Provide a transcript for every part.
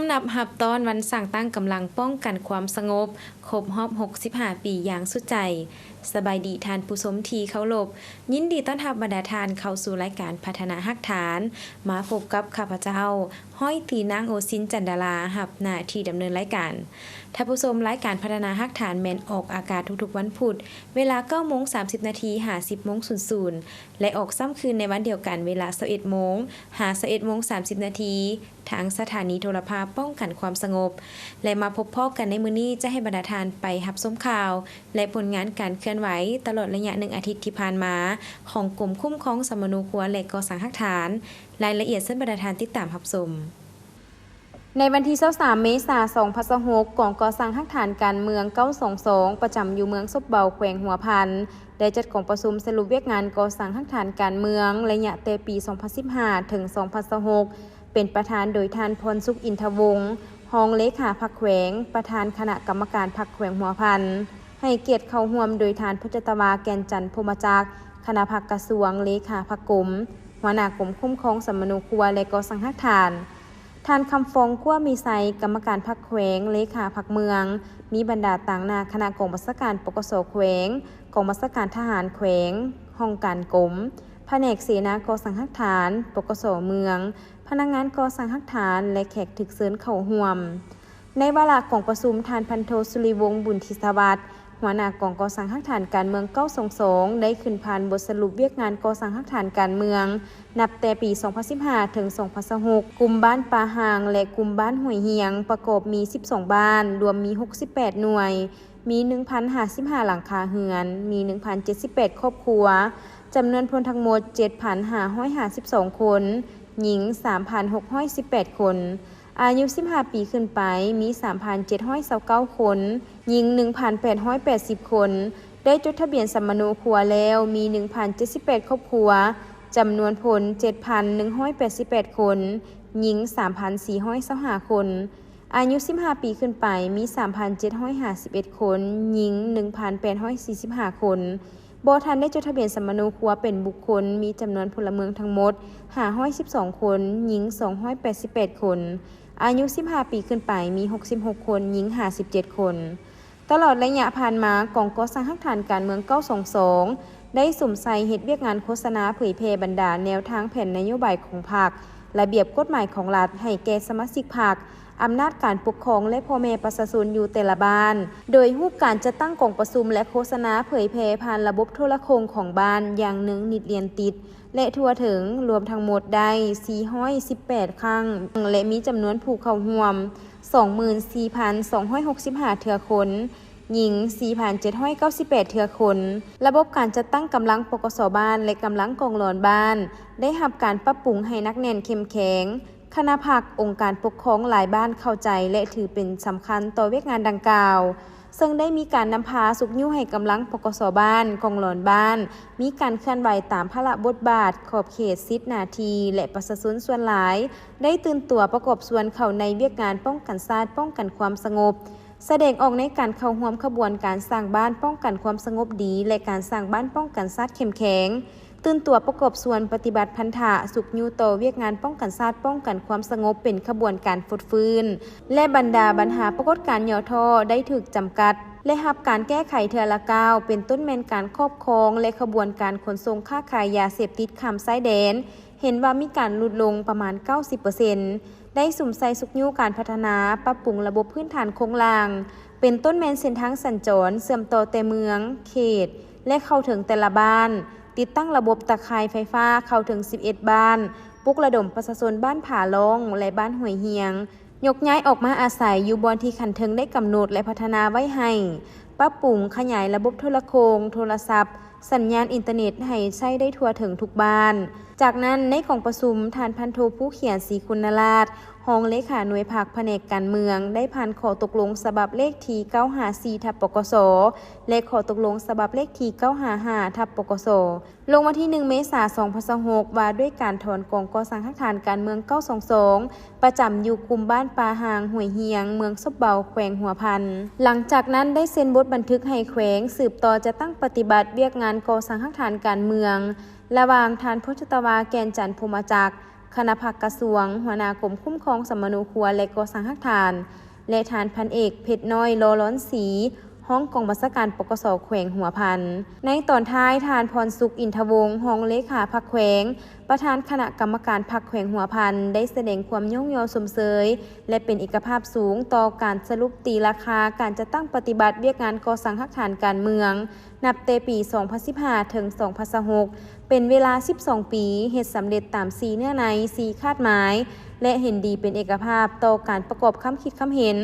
ຕ້ອນຮັບຮັບຕ້ອນວັນສ້າງຕັ້ງກຳລັງປ້ອງກັນຄວາມສະຫງົບ ຄົບຮອບຫົກສິບຫ້າປີຢ່າງສຸດໃຈ. ສະບາຍດີທ່ານຜູ້ຊົມທີ່ເຄົາລົບ, ຍິນດີຕ້ອນຮັບບັນດາທ່ານເຂົ້າສູ່ລາຍການພັດທະນາຮາກຖານ. ມາພົບກັບຂ້າພະເຈົ້າ ຮ້ອຍຕີນາງໂອຊິນ ຈັນດາລາ ຮັບໜ້າທີ່ດຳເນີນລາຍການ. ທ່ານຜູ້ຊົມ, ລາຍການພັດທະນາຮາກຖານແມ່ນອອກອາກາດທຸກໆວັນພຸດ ເວລາເກົ້າໂມງສາມສິບນາທີ ຫາ ສິບໂມງສູນສູນ ແລະ ອອກຊ້ຳຄືນໃນວັນດຽວກັນເວລາຊາວເອັດໂມງ ຫາ ຊາວເອັດໂມງສາມສິບນາທີ ທາງສະຖານີໂທລະພາບປ້ອງກັນຄວາມສະຫງົບ ແລະ ມາພົບພໍ້ກັນໃນມື້ນີ້ ຈະໃຫ້ບັນດາທ່ານໄປຮັບຊົມຂ່າວ ແລະ ຜົນງານການເຄື່ອນໄຫວຕະຫຼອດໄລຍະໜຶ່ງອາທິດທີ່ຜ່ານມາ ຂອງກົມຄຸ້ມຄອງສຳມະໂນຄົວ ແລະ ກໍ່ສ້າງຮາກຖານ. ລາຍລະອຽດເຊີນບັນດາທ່ານຕິດຕາມຮັບຊົມ. ໃນວັນທີຊາວສາມເມສາສອງພັນຊາວຫົກ ກອງກໍ່ສ້າງຮາກຖານການເມືອງເກົ້າສອງສອງ ປະຈຳຢູ່ເມືອງສົບເບົາ ແຂວງຫົວພັນ ໄດ້ຈັດກອງປະຊຸມສະຫຼຸບວຽກງານກໍ່ສ້າງຮາກຖານການເມືອງ ໄລຍະແຕ່ປີສອງພັນສິບຫ້າ ເຖິງ ສອງພັນຊາວຫົກ ເປັນປະທານໂດຍທ່ານ ພອນສຸກ ອິນທະວົງ ຮອງເລຂາພັກແຂວງ, ປະທານຄະນະກຳມະການພັກແຂວງຫົວພັນ, ໃຫ້ກຽດເຂົ້າຮ່ວມໂດຍທ່ານ ພົດຈະຕະວາ ແກ່ນຈັນ ພົມມະຈັກ ຄະນະພັກກະຊວງ, ເລຂາພັກກົມ, ຫົວໜ້າກົມຄຸ້ມຄອງສຳມະໂນຄົວ ແລະ ກໍ່ສ້າງຮາກຖານ, ທ່ານ ຄຳຟອງ ກົວມີໄຊ ກຳມະການພັກແຂວງ, ເລຂາພັກເມືອງ, ມີບັນດາຕາງໜ້າຄະນະກອງບັນຊາການ ປກສ ແຂວງ, ກອງບັນຊາການທະຫານແຂວງ, ຫ້ອງການກົມ, ພະແນກເສນາກໍ່ສ້າງຮາກຖານ, ປກສ ເມືອງ, ພະນັກງານກໍ່ສ້າງຮາກຖານ ແລະ ແຂກຖືກເຊີນເຂົ້າຮ່ວມ. ໃນວາລະກອງປະຊຸມ, ທ່ານ ພັນໂທ ສຸລິວົງ ບຸນທິສະຫວັດ ຫົວໜ້າກອງກໍ່ສ້າງຮາກຖານການເມືອງເກົ້າສອງສອງ ໄດ້ຂຶ້ນຜ່ານບົດສະຫຼຸບວຽກງານກໍ່ສ້າງຮາກຖານການເມືອງ ນັບແຕ່ປີສອງພັນສິບຫ້າ ເຖິງ ສອງພັນຊາວຫົກ ກຸ່ມບ້ານປ່າຫ່າງ ແລະ ກຸ່ມບ້ານຫ້ວຍຮຽງ ປະກອບມີສິບສອງບ້ານ, ລວມມີຫົກສິບແປດໜ່ວຍ, ມີໜຶ່ງພັນຫ້າສິບຫ້າຫຼັງຄາເຮືອນ, ມີໜຶ່ງພັນເຈັດສິບແປດຄອບຄົວ, ຈຳນວນຄົນທັງໝົດເຈັດພັນຫ້າຮ້ອຍຫ້າສິບສອງຄົນ, ຍິງສາມພັນຫົກຮ້ອຍສິບແປດຄົນ, ອາຍຸສິບຫ້າປີຂຶ້ນໄປມີສາມພັນເຈັດຮ້ອຍຊາວເກົ້າຄົນ, ຍິງໜຶ່ງພັນແປດຮ້ອຍແປດສິບຄົນ, ໄດ້ຈົດທະບຽນສຳມະໂນຄົວແລ້ວມີໜຶ່ງພັນເຈັດສິບແປດຄອບຄົວ, ຈຳນວນຄົນເຈັດພັນໜຶ່ງຮ້ອຍແປດສິບແປດຄົນ, ຍິງສາມພັນສີ່ຮ້ອຍຊາວຫ້າຄົນ. ອາຍຸສິບຫ້າປີຂຶ້ນໄປ ມີສາມພັນເຈັດຮ້ອຍຫ້າສິບເອັດຄົນ, ຍິງໜຶ່ງພັນແປດຮ້ອຍສີ່ສິບຫ້າຄົນ, ບໍ່ທັນໄດ້ຈົດທະບຽນສຳມະໂນຄົວເປັນບຸກຄົນ, ມີຈຳນວນພົນລະເມືອງທັງໝົດຫ້າຮ້ອຍສິບສອງຄົນ, ຍິງສອງຮ້ອຍແປດສິບແປດຄົນ, ອາຍຸສິບຫ້າປີຂຶ້ນໄປ ມີຫົກສິບຫົກຄົນ, ຍິງຫ້າສິບເຈັດຄົນ. ຕະຫຼອດໄລຍະຜ່ານມາ, ກອງກໍ່ສ້າງຮາກຖານການເມືອງເກົ້າສອງສອງ ໄດ້ສຸມໃສ່ເຮັດວຽກງານໂຄສະນາເຜີຍແຜ່ບັນດາແນວທາງແຜນນະໂຍບາຍຂອງພັກ, ລະບຽບກົດໝາຍຂອງລັດໃຫ້ແກ່ສະມາຊິກພັກ, ອຳນາດການປົກຄອງ ແລະ ພໍ່ແມ່ປະຊາຊົນຢູ່ແຕ່ລະບ້ານ, ໂດຍຮູບການຈັດຕັ້ງກອງປະຊຸມ ແລະ ໂຄສະນາເຜີຍແຜ່ຜ່ານລະບົບໂທລະໂຄ່ງຂອງບ້ານຢ່າງເນື່ອງນິດລຽນຕິດ ແລະ ທົ່ວເຖິງ, ລວມທັງໝົດໄດ້ສີ່ຮ້ອຍສິບແປດຄັ້ງ ແລະ ມີຈຳນວນຜູ້ເຂົ້າຮ່ວມສອງໝື່ນສີ່ພັນສອງຮ້ອຍຫົກສິບຫ້າເທື່ອຄົນ, ຍິງສີ່ພັນເຈັດຮ້ອຍເກົ້າສິບແປດເທື່ອຄົນ. ລະບົບການຈັດຕັ້ງກຳລັງ ປກສ ບ້ານ ແລະ ກຳລັງກອງຫຼອນບ້ານ ໄດ້ຮັບການປັບປຸງໃຫ້ໜັກແໜ້ນເຂັ້ມແຂງ. ຄະນະພັກ, ອົງການປົກຄອງຫຼາຍບ້ານເຂົ້າໃຈ ແລະ ຖືເປັນສຳຄັນຕໍ່ວຽກງານດັ່ງກ່າວ, ເຊິ່ງໄດ້ມີການນຳພາຊຸກຍູ້ໃຫ້ກຳລັງ ປກສ ບ້ານ, ກອງຫຼອນບ້ານ ມີການເຄື່ອນໄຫວຕາມພາລະບົດບາດ, ຂອບເຂດ, ສິດ, ໜ້າທີ່ ແລະ ປະຊາຊົນສ່ວນຫຼາຍ ໄດ້ຕື່ນຕົວປະກອບສ່ວນເຂົ້າໃນວຽກງານປ້ອງກັນຊາດ, ປ້ອງກັນຄວາມສະຫງົບ, ສະແດງອອກໃນການເຂົ້າຮ່ວມຂະບວນການສ້າງບ້ານປ້ອງກັນຄວາມສະຫງົບດີ ແລະ ການສ້າງບ້ານປ້ອງກັນຊາດເຂັ້ມແຂງ, ຕື່ນຕົວປະກອບສ່ວນປະຕິບັດພັນທະ, ຊຸກຍູ້ຕໍ່ວຽກງານປ້ອງກັນຊາດ, ປ້ອງກັນຄວາມສະຫງົບເປັນຂະບວນການຟົດຟື້ນ ແລະ ບັນດາບັນຫາປາກົດການຫຍໍ້ທໍ້ໄດ້ຖືກຈຳກັດ ແລະ ຮັບການແກ້ໄຂເທື່ອລະກ້າວ, ເປັນຕົ້ນແມ່ນການຄອບຄອງ ແລະ ຂະບວນການຂົນສົ່ງຄ້າຂາຍຢາເສບຕິດຂ້າມຊາຍແດນ ເຫັນວ່າມີການຫຼຸດລົງປະມານເກົ້າສິບເປີເຊັນ, ໄດ້ສຸມໃສ່ຊຸກຍູ້ການພັດທະນາ, ປັບປຸງລະບົບພື້ນຖານໂຄງລ່າງ, ເປັນຕົ້ນແມ່ນເສັ້ນທາງສັນຈອນເຊື່ອມຕໍ່ແຕ່ເມືອງ, ເຂດ ແລະ ເຂົ້າເຖິງແຕ່ລະບ້ານ, ຕິດຕັ້ງລະບົບຕາຂ່າຍໄຟຟ້າເຂົ້າເຖິງສິບເອັດບ້ານ, ປຸກລະດົມປະຊາຊົນບ້ານຜາລ້ອງ ແລະ ບ້ານຫ້ວຍຮຽງ ຍົກຍ້າຍອອກມາອາໄສຢູ່ບ່ອນທີ່ຂັ້ນເທິງໄດ້ກຳນົດ ແລະ ພັດທະນາໄວ້ໃຫ້, ປັບປຸງຂະຫຍາຍລະບົບໂທລະໂຄ່ງ, ໂທລະສັບ, ສັນຍານອິນເຕີເນັດໃຫ້ໃຊ້ໄດ້ທົ່ວເຖິງທຸກບ້ານ. ຈາກນັ້ນ, ໃນກອງປະຊຸມ, ທ່ານ ພັນໂທ ພູຂຽນ ສີຄຸນນະລາດ, ຮອງເລຂາໜ່ວຍພັກ ພະແນກການເມືອງ ໄດ້ຜ່ານຂໍ້ຕົກລົງສະບັບເລກທີເກົ້າຫ້າສີ່ ທັບ ປກສ ແລະ ຂໍ້ຕົກລົງສະບັບເລກທີເກົ້າຫ້າຫ້າ ທັບ ປກສ ລົງວັນທີໜຶ່ງ ເມສາ ສອງພັນຊາວຫົກ ວ່າດ້ວຍການຖອນກອງກໍ່ສ້າງຮາກຖານການເມືອງເກົ້າສອງສອງ ປະຈຳຢູ່ກຸ່ມບ້ານປ່າຫ່າງ ຫ້ວຍຮຽງ ເມືອງສົບເບົາ ແຂວງຫົວພັນ. ຫຼັງຈາກນັ້ນໄດ້ເຊັນບົດບັນທຶກໃຫ້ແຂວງສືບຕໍ່ຈັດຕັ້ງປະຕິບັດວຽກງານກໍ່ສ້າງຮາກຖານການເມືອງ ລະຫວ່າງທ່ານ ພົດຈະຕະວາ ແກ່ນຈັນ ພົມມະຈັກ ຄະນະພັກກະຊວງ, ຫົວໜ້າກົມຄຸ້ມຄອງສຳມະໂນຄົວ ແລະ ກໍ່ສ້າງຮາກຖານ ແລະ ທ່ານພັນເອກ ເພັດນ້ອຍ ລໍລອນສີ ຮອງກອງບັນຊາການ ປກສ ແຂວງຫົວພັນ. ໃນຕອນທ້າຍ, ທ່ານ ພອນສຸກ ອິນທະວົງ ຮອງເລຂາພັກແຂວງ, ປະທານຄະນະກຳມະການພັກແຂວງຫົວພັນ ໄດ້ສະແດງຄວາມຍ້ອງຍໍຊົມເຊີຍ ແລະ ເປັນເອກະພາບສູງຕໍ່ການສະຫຼຸບຕີລາຄາການຈັດຕັ້ງປະຕິບັດວຽກງານກໍ່ສ້າງຮາກຖານການເມືອງ ນັບແຕ່ປີສອງພັນສິບຫ້າ ເຖິງ ສອງພັນຊາວຫົກ ເປັນເວລາສິບສອງປີ, ເຮັດສຳເລັດຕາມສີ່ເນື້ອໃນ ສີ່ຄາດໝາຍ ແລະ ເຫັນດີເປັນເອກະພາບຕໍ່ການປະກອບຄຳຄິດຄຳເຫັນ,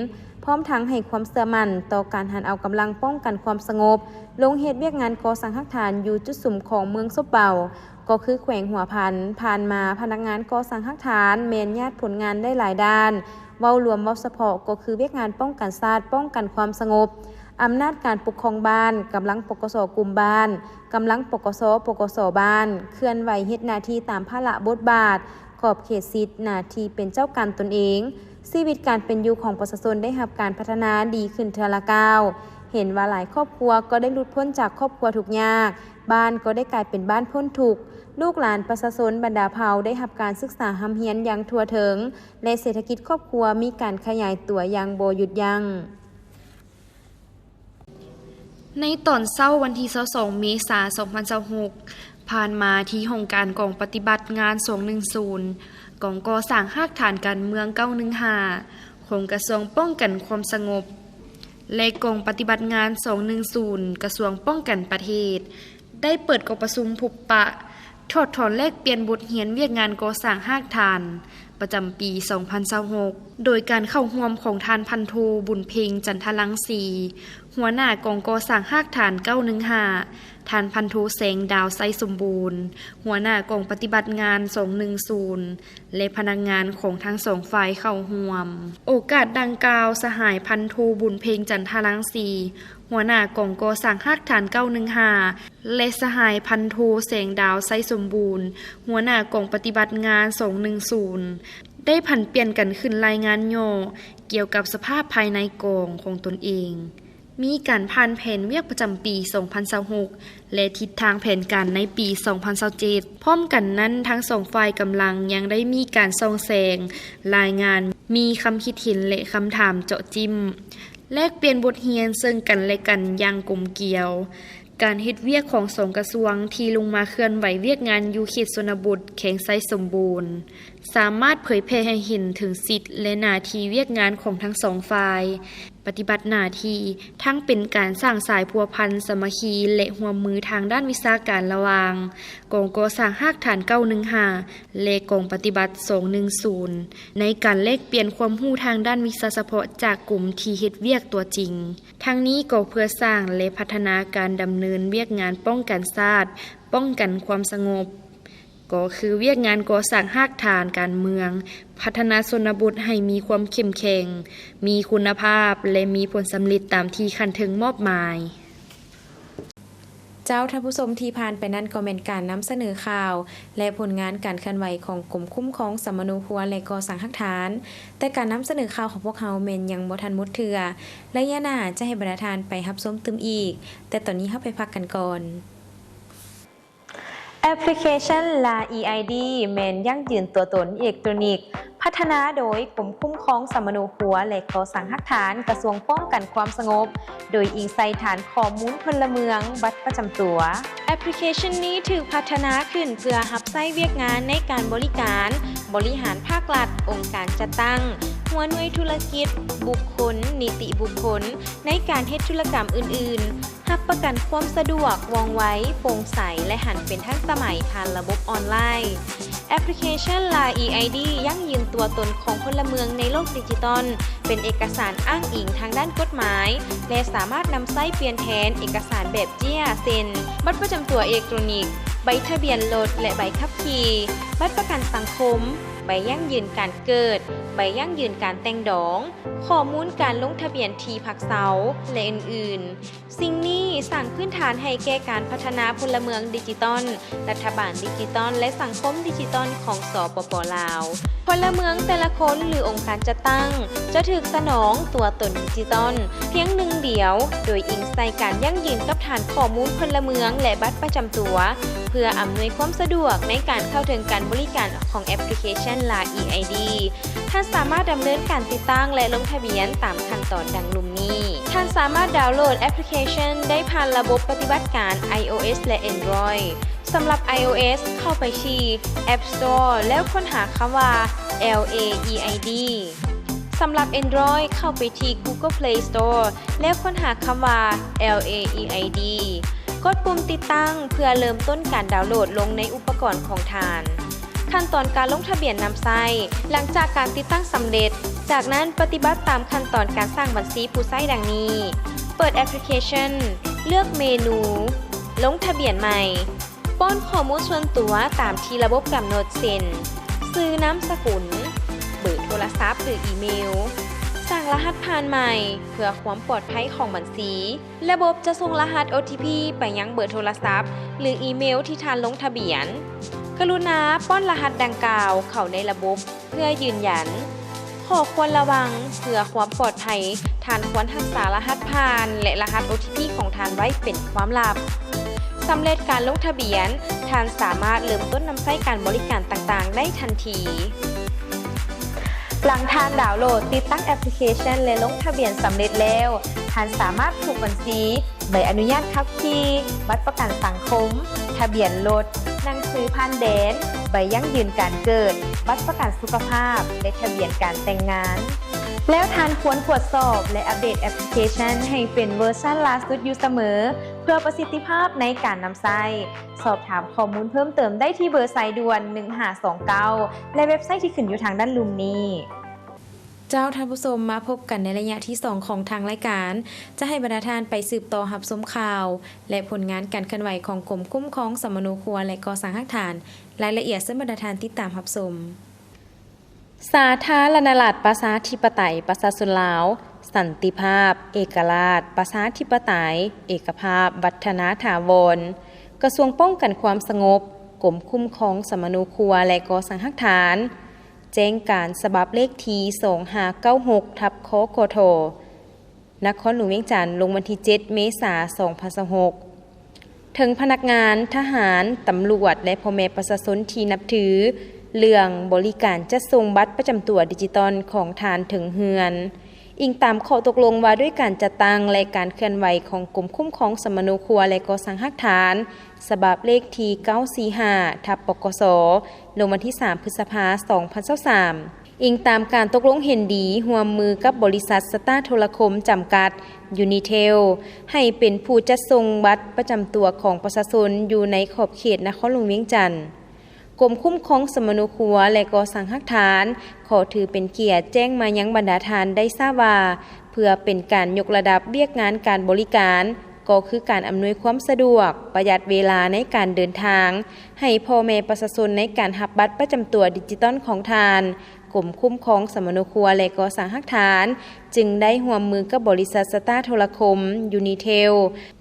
ພ້ອມທັງໃຫ້ຄວາມເຊື່ອໝັ້ນຕໍ່ການຫັນເອົາກຳລັງປ້ອງກັນຄວາມສະຫງົບ ລົງເຮັດວຽກງານກໍ່ສ້າງຮາກຖານຢູ່ຈຸດສຸມຂອງເມືອງສົບເບົາ ກໍຄືແຂວງຫົວພັນ. ຜ່ານມາ, ພະນັກງານກໍ່ສ້າງຮາກຖານແມ່ນຍາດຜົນງານໄດ້ຫຼາຍດ້ານ, ເວົ້າລວມເວົ້າສະເພາະກໍຄືວຽກງານປ້ອງກັນຊາດ, ປ້ອງກັນຄວາມສະຫງົບ, ອຳນາດການປົກຄອງບ້ານ, ກຳລັງ ປກສ ກຸ່ມບ້ານ, ກຳລັງ ປກສ ປກສ ບ້ານ, ເຄື່ອນໄຫວເຮັດໜ້າທີ່ຕາມພາລະບົດບາດ, ຂອບເຂດສິດ, ໜ້າທີ່ເປັນເຈົ້າການຕົນເອງ. ຊີວິດການເປັນຢູ່ຂອງປະຊາຊົນໄດ້ຮັບການພັດທະນາດີຂຶ້ນເທື່ອລະກ້າວ. ເຫັນວ່າຫຼາຍຄອບຄົວກໍໄດ້ຫຼຸດພົ້ນຈາກຄອບຄົວທຸກຍາກ, ບ້ານກໍໄດ້ກາຍເປັນບ້ານພົ້ນທຸກ, ລູກຫຼານປະຊາຊົນບັນດາເຜົ່າໄດ້ຮັບການສຶກສາຮ່ຳຮຽນຢ່າງທົ່ວເຖິງ ແລະ ເສດຖະກິດຄອບຄົວມີການຂະຫຍາຍຕົວຢ່າງບໍ່ຢຸດຢັ້ງ. ໃນຕອນເຊົ້າວັນທີຊາວສອງ ເມສາ ສອງພັນຊາວຫົກ, ຜ່ານມາທີ່ຫ້ອງການກອງປະຕິບັດງານສອງໜຶ່ງສູນ ກອງກໍ່ສ້າງຮາກຖານການເມືອງເກົ້າໜຶ່ງຫ້າ ຂອງກະຊວງປ້ອງກັນຄວາມສະຫງົບ ແລະ ກອງປະຕິບັດງານສອງໜຶ່ງສູນ ກະຊວງປ້ອງກັນປະເທດ ໄດ້ເປີດກອງປະຊຸມພົບປະ ຖອດຖອນແລກປ່ຽນບົດຮຽນວຽກງານກໍ່ສ້າງຮາກຖານ ປະຈຳປີສອງພັນຊາວຫົກ ໂດຍການເຂົ້າຮ່ວມຂອງທ່ານພັນໂທ ບຸນເພັງ ຈັນທະລັງສີ ຫົວໜ້າກອງກໍ່ສ້າງຮາກຖານເກົ້າໜຶ່ງຫ້າ, ທ່ານພັນໂທ ແສງດາວ ໄຊສົມບູນ ຫົວໜ້າກອງປະຕິບັດງານສອງໜຶ່ງສູນ ແລະ ພະນັກງານຂອງທັງສອງຝ່າຍເຂົ້າຮ່ວມ. ໂອກາດດັ່ງກ່າວ, ສະຫາຍພັນໂທ ບຸນເພັງ ຈັນທະລັງສີ ຫົວໜ້າກອງກໍ່ສ້າງຮາກຖານເກົ້າໜຶ່ງຫ້າ ແລະ ສະຫາຍພັນໂທ ແສງດາວ ໄຊສົມບູນ ຫົວໜ້າກອງປະຕິບັດງານສອງໜຶ່ງສູນ ໄດ້ຜັນປ່ຽນກັນຂຶ້ນລາຍງານຫຍໍ້ກ່ຽວກັບສະພາບພາຍໃນກອງຂອງຕົນເອງ, ມີການຜ່ານແຜນວຽກປະຈຳປີສອງພັນຊາວຫົກ ແລະ ທິດທາງແຜນການໃນປີສອງພັນຊາວເຈັດ. ພ້ອມກັນນັ້ນ, ທັງສອງຝ່າຍກຳລັງຍັງໄດ້ມີການສ່ອງແສງລາຍງານ, ມີຄຳຄິດເຫັນ ແລະ ຄຳຖາມເຈາະຈິ້ມ, ແລກປ່ຽນບົດຮຽນເຊິ່ງກັນ ແລະ ກັນຢ່າງກົມກຽວ. ການເຮັດວຽກຂອງສອງກະຊວງທີ່ລົງມາເຄື່ອນໄຫວວຽກງານຢູ່ເຂດຊົນນະບົດ ແຂວງໄຊສົມບູນ ສາມາດເຜີຍແຜ່ໃຫ້ເຫັນເຖິງສິດ ແລະ ໜ້າທີ່ວຽກງານຂອງທັງສອງຝ່າຍ, ປະຕິບັດໜ້າທີ່ທັງເປັນການສ້າງສາຍພົວພັນສາມັກຄີ ແລະ ຮ່ວມມືທາງດ້ານວິຊາການລະຫວ່າງກອງກໍ່ສ້າງຮາກຖານເກົ້າໜຶ່ງຫ້າ ແລະ ກອງປະຕິບັດສອງໜຶ່ງສູນ ໃນການແລກປ່ຽນຄວາມຮູ້ທາງດ້ານວິຊາສະເພາະຈາກກຸ່ມທີ່ເຮັດວຽກຕົວຈິງ. ທັງນີ້ກໍເພື່ອສ້າງ ແລະ ພັດທະນາການດຳເນີນວຽກງານປ້ອງກັນຊາດ, ປ້ອງກັນຄວາມສະຫງົບ, ກໍຄືວຽກງານກໍ່ສ້າງຮາກຖານການເມືອງ, ພັດທະນາຊົນນະບົດໃຫ້ມີຄວາມເຂັ້ມແຂງ, ມີຄຸນນະພາບ ແລະ ມີຜົນສຳເລັດຕາມທີ່ຂັ້ນເທິງມອບໝາຍ. ເຈົ້າ, ທ່ານຜູ້ຊົມ, ທີ່ຜ່ານໄປນັ້ນກໍແມ່ນການນຳສະເໜີຂ່າວ ແລະ ຜົນງານການເຄື່ອນໄຫວຂອງກົມຄຸ້ມຄອງສຳມະໂນຄົວ ແລະ ກໍ່ສ້າງຮາກຖານ. ແຕ່ການນຳສະເໜີຂ່າວຂອງພວກເຮົາແມ່ນຍັງບໍ່ທັນໝົດເທື່ອ. ໄລຍະໜ້າຈະໃຫ້ບັນດາທ່ານໄປຮັບຊົມຕື່ມອີກ, ແຕ່ຕອນນີ້ເຮົາໄປພັກກັນກ່ອນ. ແອັບພລິເຄຊັນ ລາ ອີ ໄອ ດີ ແມ່ນຢັ້ງຢືນຕົວຕົນເອເລັກໂຕຣນິກ ພັດທະນາໂດຍກົມຄຸ້ມຄອງສຳມະໂນຄົວ ແລະ ກໍ່ສ້າງຮາກຖານ ກະຊວງປ້ອງກັນຄວາມສະຫງົບ ໂດຍອີງໃສ່ຖານຂໍ້ມູນພົນລະເມືອງ, ບັດປະຈຳຕົວ. ແອັບພລິເຄຊັນນີ້ຖືກພັດທະນາຂຶ້ນເພື່ອຮັບໃຊ້ວຽກງານໃນການບໍລິການ, ບໍລິຫານພາກລັດ, ອົງການຈັດຕັ້ງ, ຫົວໜ່ວຍທຸລະກິດ, ບຸກຄົນ, ນິຕິບຸກຄົນ, ໃນການເຮັດທຸລະກຳອື່ນໆ, ຮັບປະກັນຄວາມສະດວກ, ວ່ອງໄວ, ໂປ່ງໃສ ແລະ ຫັນເປັນທັນສະໄໝຜ່ານລະບົບອອນລາຍ. ແອັບພລິເຄຊັນ ລາ ອີ ໄອ ດີ ຢັ້ງຢືນຕົວຕົນຂອງພົນລະເມືອງໃນໂລກດິຈິຕອນ, ເປັນເອກະສານອ້າງອີງທາງດ້ານກົດໝາຍ ແລະ ສາມາດນຳໃຊ້ປ່ຽນແທນເອກະສານແບບເຈ້ຍ ເຊັ່ນ ບັດປະຈຳຕົວເອເລັກໂຕຣນິກ, ໃບທະບຽນລົດ ແລະ ໃບຂັບຂີ່, ບັດປະກັນສັງຄົມ, ໃບຢັ້ງຢືນການເກີດ, ໃບຢັ້ງຢືນການແຕ່ງດອງ, ຂໍ້ມູນການລົງທະບຽນທີ່ພັກເຊົາ ແລະ ອື່ນໆ. ສິ່ງນີ້ສ້າງພື້ນຖານໃຫ້ແກ່ການພັດທະນາພົນລະເມືອງດິຈິຕອນ, ລັດຖະບານດິຈິຕອນ ແລະ ສັງຄົມດິຈິຕອນຂອງ ສປປ ລາວ. ພົນລະເມືອງແຕ່ລະຄົນ ຫຼື ອົງການຈັດຕັ້ງ ຈະຖືກສະໜອງຕົວຕົນດິຈິຕອນພຽງໜຶ່ງດຽວ, ໂດຍອີງໃສ່ການຢັ້ງຢືນກັບຖານຂໍ້ມູນພົນລະເມືອງ ແລະ ບັດປະຈຳຕົວ, ເພື່ອອຳນວຍຄວາມສະດວກໃນການເຂົ້າເຖິງການ ບໍລິການຂອງແອັບພລິເຄຊັນ ລາຍ ອີ ໄອ ດີ. ທ່ານສາມາດດຳເນີນການຕິດຕັ້ງ ແລະ ລົງທະບຽນຕາມຂັ້ນຕອນດັ່ງລຸ່ມນີ້. ທ່ານສາມາດດາວໂຫຼດແອັບພລິເຄຊັນໄດ້ຜ່ານລະບົບປະຕິບັດການ iOS ແລະ Android. ສຳລັບ iOS ເຂົ້າໄປທີ່ App Store ແລ້ວຄົ້ນຫາຄຳວ່າ ແອລ ເອ ອີ ໄອ ດີ. ສຳລັບ Android ເຂົ້າໄປທີ່ Google Play Store ແລ້ວຄົ້ນຫາຄຳວ່າ ແອລ ເອ ອີ ໄອ ດີ. ກົດປຸ່ມຕິດຕັ້ງເພື່ອເລີ່ມຕົ້ນການດາວໂຫຼດລົງໃນອຸປະກອນຂອງທ່ານ. ຂັ້ນຕອນການລົງທະບຽນນຳໃຊ້ ຫຼັງຈາກການຕິດຕັ້ງສຳເລັດ, ຈາກນັ້ນປະຕິບັດຕາມຂັ້ນຕອນການສ້າງບັນຊີຜູ້ໃຊ້ດັ່ງນີ້: ເປີດແອັບພລິເຄຊັນ, ເລືອກເມນູ ລົງທະບຽນໃໝ່, ປ້ອນຂໍ້ມູນສ່ວນຕົວຕາມທີ່ລະບົບກຳນົດ ເຊັ່ນ ຊື່, ນາມສະກຸນ, ເບີໂທລະສັບ ຫຼື ອີເມວ. ສ້າງລະຫັດຜ່ານໃໝ່ເພື່ອຄວາມປອດໄພຂອງບັນຊີ. ລະບົບຈະສົ່ງລະຫັດ ໂອ ທີ ພີ ໄປຍັງເບີໂທລະສັບ ຫຼື ອີເມວທີ່ທ່ານລົງທະບຽນ. ກະລຸນາປ້ອນລະຫັດດັ່ງກ່າວເຂົ້າໃນລະບົບເພື່ອຢືນຢັນ. ຂໍ້ຄວນລະວັງ, ເພື່ອຄວາມປອດໄພ, ທ່ານຄວນຮັກສາລະຫັດຜ່ານ ແລະ ລະຫັດ ໂອ ທີ ພີ ຂອງທ່ານໄວ້ເປັນຄວາມລັບ. ສຳເລັດການລົງທະບຽນ, ທ່ານສາມາດເລີ່ມຕົ້ນນຳໃຊ້ການບໍລິການຕ່າງໆໄດ້ທັນທີ. ຫຼັງທ່ານດາວໂຫຼດຕິດຕັ້ງແອັບພລິເຄຊັນ ແລະ ລົງທະບຽນສຳເລັດແລ້ວ, ທ່ານສາມາດຜູກບັນຊີ, ໃບອະນຸຍາດຂັບຂີ່, ບັດປະກັນສັງຄົມ, ທະບຽນລົດ, ໜັງສືຜ່ານແດນ, ໃບຢັ້ງຢືນການເກີດ, ບັດປະກັນສຸຂະພາບ ແລະ ທະບຽນການແຕ່ງງານ. ແລ້ວທ່ານຄວນກວດສອບ ແລະ ອັບເດດແອັບພລິເຄຊັນໃຫ້ເປັນເວີຊັນລ່າສຸດຢູ່ສະເໝີ ເພື່ອປະສິດທິພາບໃນການນຳໃຊ້. ສອບຖາມຂໍ້ມູນເພີ່ມເຕີມໄດ້ທີ່ເບີສາຍດ່ວນ ໜຶ່ງຫ້າສອງເກົ້າ ແລະ ເວັບໄຊທີ່ຂຶ້ນຢູ່ທາງດ້ານລຸ່ມນີ້. ເຈົ້າ, ທ່ານຜູ້ຊົມ, ມາພົບກັນໃນໄລຍະທີສອງຂອງທາງລາຍການ. ຈະໃຫ້ບັນດາທ່ານໄປສືບຕໍ່ຮັບຊົມຂ່າວ ແລະ ຜົນງານການເຄື່ອນໄຫວຂອງກົມຄຸ້ມຄອງສຳມະໂນຄົວ ແລະ ກໍ່ສ້າງຮາກຖານ. ລາຍລະອຽດເຊີນບັນດາທ່ານຕິດຕາມຮັບຊົມ. ສາທາລະນະລັດ ປະຊາທິປະໄຕ ປະຊາຊົນລາວ, ສັນຕິພາບ, ເອກະລາດ, ປະຊາທິປະໄຕ, ເອກະພາບ, ວັດທະນາຖາວອນ, ກະຊວງປ້ອງກັນຄວາມສະຫງົບ, ກົມຄຸ້ມຄອງສຳມະໂນຄົວ ແລະ ກໍ່ສ້າງຮາກຖານ, ແຈ້ງການສະບັບເລກທີ ສອງຫ້າເກົ້າຫົກ ທັບ ຄກທ ນະຄອນຫຼວງວຽງຈັນ ລົງວັນທີເຈັດ ເມສາ ສອງພັນຊາວຫົກ. ເຖິງພະນັກງານ, ທະຫານ, ຕຳຫຼວດ ແລະ ພໍ່ແມ່ປະຊາຊົນທີ່ນັບຖື, ເລື່ອງບໍລິການຈັດສົ່ງບັດປະຈຳຕົວດິຈິຕອນຂອງທ່ານເຖິງເຮືອນ, ອີງຕາມຂໍ້ຕົກລົງວ່າດ້ວຍການຈັດຕັ້ງ ແລະ ການເຄື່ອນໄຫວຂອງກົມຄຸ້ມຄອງສຳມະໂນຄົວ ແລະ ກໍ່ສ້າງຮາກຖານ ສະບັບເລກທີ ເກົ້າສີ່ຫ້າ ທັບ ປກສ ລົງວັນທີ ສາມ ພຶດສະພາ ສອງພັນຊາວສາມ. ອີງຕາມການຕົກລົງເຫັນດີຮ່ວມມືກັບບໍລິສັດສະຕາໂທລະຄົມຈຳກັດ ຢູນີເທລ ໃຫ້ເປັນຜູ້ຈັດສົ່ງບັດປະຈຳຕົວຂອງປະຊາຊົນຢູ່ໃນຂອບເຂດນະຄອນຫຼວງວຽງຈັນ. ກົມຄຸ້ມຄອງສຳມະໂນຄົວ ແລະ ກໍ່ສ້າງຮາກຖານ ຂໍຖືເປັນກຽດແຈ້ງມາຍັງບັນດາທ່ານໄດ້ຊາບວ່າ ເພື່ອເປັນການຍົກລະດັບວຽກງານການບໍລິການ ກໍຄືການອຳນວຍຄວາມສະດວກ, ປະຢັດເວລາໃນການເດີນທາງໃຫ້ພໍ່ແມ່ປະຊາຊົນໃນການຮັບບັດປະຈຳຕົວດິຈິຕອນຂອງທ່ານ, ກົມຄຸ້ມຄອງສຳມະໂນຄົວ ແລະ ກໍ່ສ້າງຮາກຖານ ຈຶ່ງໄດ້ຮ່ວມມືກັບບໍລິສັດສະຕາໂທລະຄົມ ຢູນີເທລ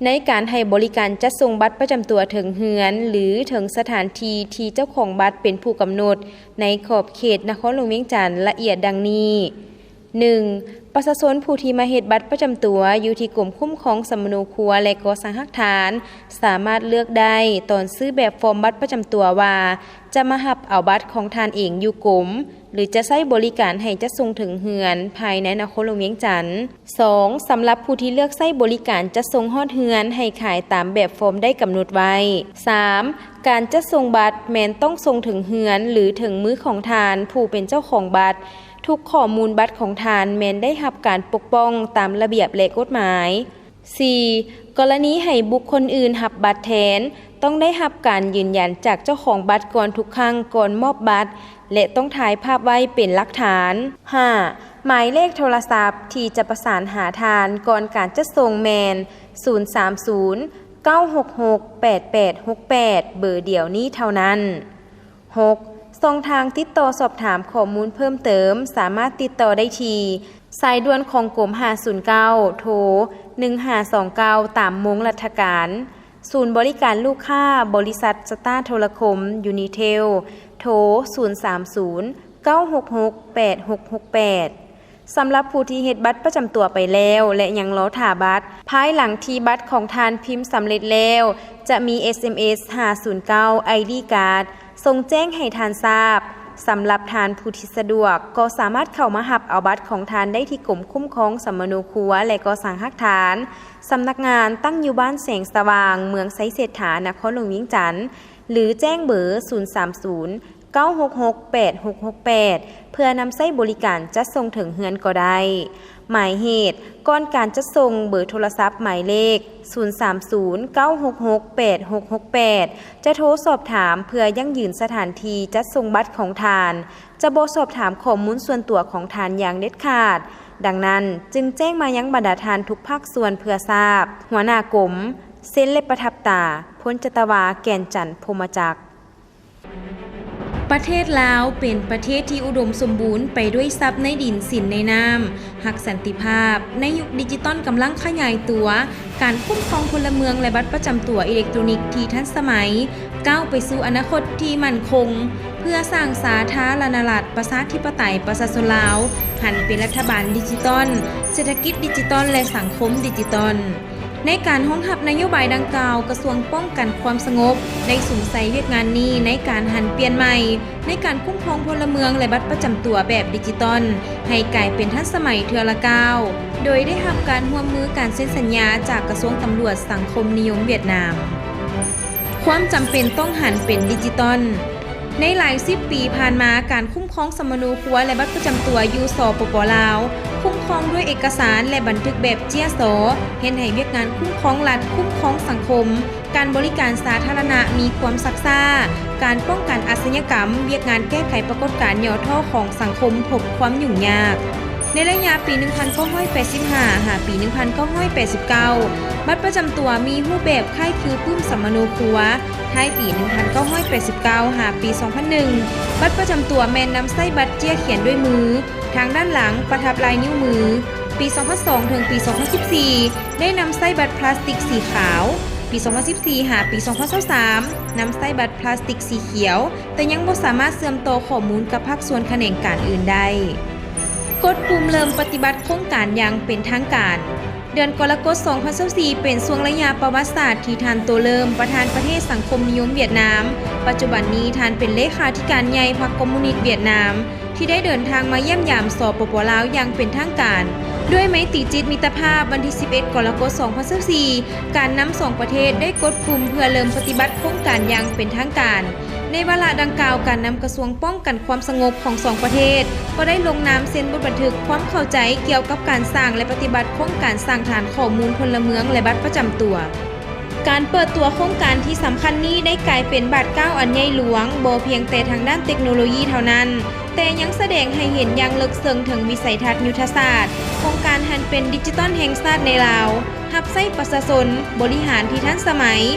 ໃນການໃຫ້ບໍລິການຈັດສົ່ງບັດປະຈຳຕົວເຖິງເຮືອນ ຫຼື ເຖິງສະຖານທີ່ທີ່ເຈົ້າຂອງບັດເປັນຜູ້ກຳນົດໃນຂອບເຂດນະຄອນຫຼວງວຽງຈັນ ລະອຽດດັ່ງນີ້. ໜຶ່ງ, ປະຊາຊົນຜູ້ທີ່ມາເຮັດບັດປະຈຳຕົວຢູ່ທີ່ກົມຄຸ້ມຄອງສຳມະໂນຄົວ ແລະ ກໍ່ສ້າງຮາກຖານ ສາມາດເລືອກໄດ້ຕອນຊື້ແບບຟອມບັດປະຈຳຕົວວ່າ ຈະມາຮັບເອົາບັດຂອງທ່ານເອງຢູ່ກົມ ຫຼື ຈະໃຊ້ບໍລິການໃຫ້ຈັດສົ່ງເຖິງເຮືອນພາຍໃນນະຄອນຫຼວງວຽງຈັນ. ສອງ, ສຳລັບຜູ້ທີ່ເລືອກໃຊ້ບໍລິການຈັດສົ່ງຮອດເຮືອນໃຫ້ຂາຍຕາມແບບຟອມໄດ້ກຳນົດໄວ້. ສາມ, ການຈັດສົ່ງບັດແມ່ນຕ້ອງສົ່ງເຖິງເຮືອນ ຫຼື ເຖິງມືຂອງທ່ານຜູ້ເປັນເຈົ້າຂອງບັດ. ທຸກຂໍ້ມູນບັດຂອງທ່ານແມ່ນໄດ້ຮັບການປົກປ້ອງຕາມລະບຽບ ແລະ ກົດໝາຍ. ສີ່, ກໍລະນີໃຫ້ບຸກຄົນອື່ນຮັບບັດແທນ, ຕ້ອງໄດ້ຮັບການຢືນຢັນຈາກເຈົ້າຂອງບັດກ່ອນທຸກຄັ້ງກ່ອນມອບບັດ ແລະ ຕ້ອງຖ່າຍພາບໄວ້ເປັນຫຼັກຖານ. ຫ້າ, ໝາຍເລກໂທລະສັບທີ່ຈະປະສານຫາທ່ານກ່ອນການຈັດສົ່ງແມ່ນ ສູນສາມສູນ ເກົ້າຫົກຫົກ ແປດແປດຫົກແປດ ເບີດຽວນີ້ເທົ່ານັ້ນ. ຫົກ, ຊ່ອງທາງຕິດຕໍ່ສອບຖາມຂໍ້ມູນເພີ່ມເຕີມ ສາມາດຕິດຕໍ່ໄດ້ທີ່ສາຍດ່ວນຂອງກົມ ຫ້າສູນເກົ້າ ໂທ ໜຶ່ງຫ້າສອງເກົ້າ ຕາມໂມງລັດຖະການ, ສູນບໍລິການລູກຄ້າ ບໍລິສັດສະຕາໂທລະຄົມ ຢູນີເທລ ໂທ ສູນສາມສູນ ເກົ້າຫົກຫົກ ແປດຫົກຫົກແປດ. ສຳລັບຜູ້ທີ່ເຮັດບັດປະຈຳຕົວໄປແລ້ວ ແລະ ຍັງລໍຖ້າບັດ, ພາຍຫຼັງທີ່ບັດຂອງທ່ານພິມສຳເລັດແລ້ວ ຈະມີ ເອສເອັມເອສ ຫ້າສູນເກົ້າ ໄອດີກາດ ສົ່ງແຈ້ງໃຫ້ທ່ານຊາບ. ສຳລັບທ່ານຜູ້ທີ່ສະດວກ ກໍສາມາດເຂົ້າມາຮັບເອົາບັດຂອງທ່ານໄດ້ທີ່ກົມຄຸ້ມຄອງສຳມະໂນຄົວ ແລະ ກໍ່ສ້າງຮາກຖານ, ສຳນັກງານຕັ້ງຢູ່ບ້ານແສງສະຫວ່າງ, ເມືອງໄຊເສດຖາ, ນະຄອນຫຼວງວຽງຈັນ ຫຼື ແຈ້ງເບີ ສູນສາມສູນ ເກົ້າຫົກຫົກ ແປດຫົກຫົກແປດ ເພື່ອນຳໃຊ້ບໍລິການຈັດສົ່ງເຖິງເຮືອນກໍໄດ້. ໝາຍເຫດ, ກ່ອນການຈັດສົ່ງ, ເບີໂທລະສັບໝາຍເລກ ສູນສາມສູນ ເກົ້າຫົກຫົກ ແປດຫົກຫົກແປດ ຈະໂທສອບຖາມເພື່ອຢັ້ງຢືນສະຖານທີ່ຈັດສົ່ງບັດຂອງທ່ານ, ຈະບໍ່ສອບຖາມຂໍ້ມູນສ່ວນຕົວຂອງທ່ານຢ່າງເດັດຂາດ. ດັ່ງນັ້ນ, ຈຶ່ງແຈ້ງມາຍັງບັນດາທ່ານທຸກພາກສ່ວນເພື່ອຊາບ. ຫົວໜ້າກົມ, ເຊັນ ແລະ ປະທັບຕາ, ພົນຈັດຕະວາ ແກ່ນຈັນ ພົມມະຈັກ. ປະເທດລາວເປັນປະເທດທີ່ອຸດົມສົມບູນໄປດ້ວຍຊັບໃນດິນ, ສິນໃນນ້ຳ, ຮັກສັນຕິພາບ. ໃນຍຸກດິຈິຕອນກຳລັງຂະຫຍາຍຕົວ, ການຄຸ້ມຄອງພົນລະເມືອງ ແລະ ບັດປະຈຳຕົວອີເລັກໂຕຣນິກທີ່ທັນສະໄໝ ກ້າວໄປສູ່ອະນາຄົດທີ່ໝັ້ນຄົງ, ເພື່ອສ້າງສາທາລະນະລັດ ປະຊາທິປະໄຕ ປະຊາຊົນລາວ ຫັນເປັນລັດຖະບານດິຈິຕອນ, ເສດຖະກິດດິຈິຕອນ ແລະ ສັງຄົມດິຈິຕອນ. ໃນການຮອງຮັບນະໂຍບາຍດັ່ງກ່າວ, ກະຊວງປ້ອງກັນຄວາມສະຫງົບ ໄດ້ສຸມໃສ່ວຽກງານນີ້ໃນການຫັນປ່ຽນໃໝ່ ໃນການຄຸ້ມຄອງພົນລະເມືອງ ແລະ ບັດປະຈຳຕົວແບບດິຈິຕອນ ໃຫ້ກາຍເປັນທັນສະໄໝເທື່ອລະກ້າວ, ໂດຍໄດ້ຮັບການຮ່ວມມືການເຊັນສັນຍາຈາກກະຊວງຕຳຫຼວດສັງຄົມນິຍົມຫວຽດນາມ. ຄວາມຈຳເປັນຕ້ອງຫັນເປັນດິຈິຕອນ. ໃນຫຼາຍສິບປີຜ່ານມາ, ການຄຸ້ມຄອງສຳມະໂນຄົວ ແລະ ບັດປະຈຳຕົວຢູ່ ສປປ ລາວ ຄຸ້ມຄອງດ້ວຍເອກະສານ ແລະ ບັນທຶກແບບເຈ້ຍຊໍ, ເຮັດໃຫ້ວຽກງານຄຸ້ມຄອງລັດ, ຄຸ້ມຄອງສັງຄົມ, ການບໍລິການສາທາລະນະມີຄວາມຊັກຊ້າ, ການປ້ອງກັນອາຊະຍາກຳ, ວຽກງານແກ້ໄຂປາກົດການຫຍໍ້ທໍ້ຂອງສັງຄົມພົບຄວາມຫຍຸ້ງຍາກ. ໃນໄລຍະປີໜຶ່ງພັນເກົ້າຮ້ອຍແປດສິບຫ້າ ຫາປີໜຶ່ງພັນເກົ້າຮ້ອຍແປດສິບເກົ້າ ບັດປະຈຳຕົວມີຮູບແບບຄ້າຍຄືປຶ້ມສຳມະໂນຄົວ. ທ້າຍປີໜຶ່ງພັນເກົ້າຮ້ອຍແປດສິບເກົ້າ ຫາປີສອງພັນໜຶ່ງ ບັດປະຈຳຕົວແມ່ນນຳໃຊ້ບັດເຈ້ຍຂຽນດ້ວຍມື, ທາງດ້ານຫຼັງປະທັບລາຍນິ້ວມື. ປີສອງພັນສອງ ເຖິງປີສອງພັນສິບສີ່ ໄດ້ນຳໃຊ້ບັດພລາສຕິກສີຂາວ, ປີສອງພັນສິບສີ່ ຫາປີສອງພັນຊາວສາມ ນຳໃຊ້ບັດພລາສຕິກສີຂຽວ, ແຕ່ຍັງບໍ່ສາມາດເຊື່ອມຕໍ່ຂໍ້ມູນກັບພາກສ່ວນຂະແໜງການອື່ນໄດ້. ກົດປຸ່ມເລີ່ມປະຕິບັດໂຄງການຢ່າງເປັນທາງການ. ເດືອນກໍລະກົດ ສອງພັນຊາວສີ່ ເປັນຊ່ວງໄລຍະປະຫວັດສາດທີ່ທ່ານ ໂຕ ເລີມ ປະທານປະເທດສັງຄົມນິຍົມຫວຽດນາມ, ປັດຈຸບັນນີ້ທ່ານເປັນເລຂາທິການໃຫຍ່ພັກຄອມມູນິດຫວຽດນາມ ທີ່ໄດ້ເດີນທາງມາຢ້ຽມຢາມ ສປປ ລາວ ຢ່າງເປັນທາງການ. ດ້ວຍໄມຕີຈິດມິດຕະພາບ, ວັນທີສິບເອັດ ກໍລະກົດ ສອງພັນຊາວສີ່ ການນຳສອງປະເທດໄດ້ກົດປຸ່ມເພື່ອເລີ່ມປະຕິບັດໂຄງການຢ່າງເປັນທາງການ. ໃນວາລະດັ່ງກ່າວ, ການນຳກະຊວງປ້ອງກັນຄວາມສະຫງົບຂອງສອງປະເທດ ກໍໄດ້ລົງນາມເຊັນບົດບັນທຶກຄວາມເຂົ້າໃຈກ່ຽວກັບການສ້າງ ແລະ ປະຕິບັດໂຄງການສ້າງຖານຂໍ້ມູນພົນລະເມືອງ ແລະ ບັດປະຈຳຕົວ. ການເປີດຕົວໂຄງການທີ່ສຳຄັນນີ້ໄດ້ກາຍເປັນບາດກ້າວອັນໃຫຍ່ຫຼວງ, ບໍ່ພຽງແຕ່ທາງດ້ານເຕັກໂນໂລຢີເທົ່ານັ້ນ, ແຕ່ຍັງສະແດງໃຫ້ເຫັນຢ່າງເລິກເຊິ່ງເຖິງວິໄສທັດຍຸດທະສາດຂອງການຫັນເປັນດິຈິຕອນແຫ່ງຊາດໃນລາວ, ຮັບໃຊ້ປະຊາຊົນ, ບໍລິຫານທີ່ທັນສະໄໝ.